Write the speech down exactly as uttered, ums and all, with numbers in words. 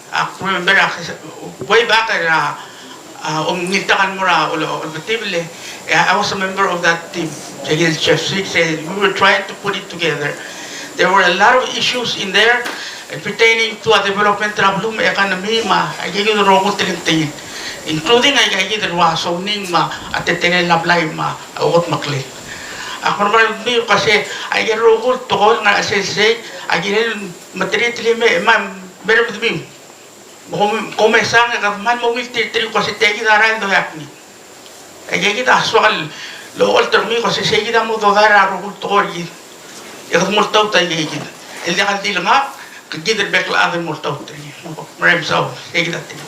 Ak remember, ak, way back er a, a, ongiltak el mo er a, ol, Olbiil, e, I was a member of that team. Sei kid el Chief Six, e, we were trying to put it together. There were a lot of issues in there, e, pertaining to a development er a beluu me a economy me a, aike kid el rokui el telengtengil. Including aike kid el ua zoning me a teletelel a blai me a okedmeklel. Ak mermang el dmu el kmo se, aike el rokui el tekoi el ngar er a chelsel sei, a kirel me treat el me, me, me, me, me, Kom, kom mesang e kede mla mo ungil tirke el kmo se tia kid a rael el doeak ngii. E tia kid a soak el ocholt er kemiu el kmo se sei kid a mo dodai er a rokui el tekoi er kid. E kede mo oltaut a tia kid. El diak el di le ngak, kid el bek el chad el mo oltaut er ngii. Me a remesau, sei kid a tia.